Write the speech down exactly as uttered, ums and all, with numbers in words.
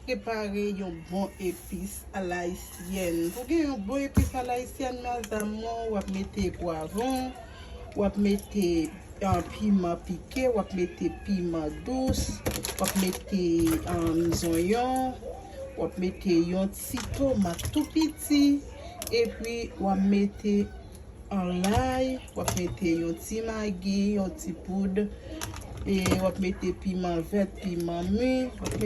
Prepare yon bon epis alayisyèn. Pou gen yon bon epis alayisyèn, mes amours, w ap mete pwavwon, w ap mete, ah, piman pike, w ap mete piman dous, w ap mete, ah, zonyon, w ap mete yon ti tomat tou piti, epi w ap mete an lay, w ap mete yon ti magi, yon ti poud, e w ap mete piman vèt, piman mi, w ap mete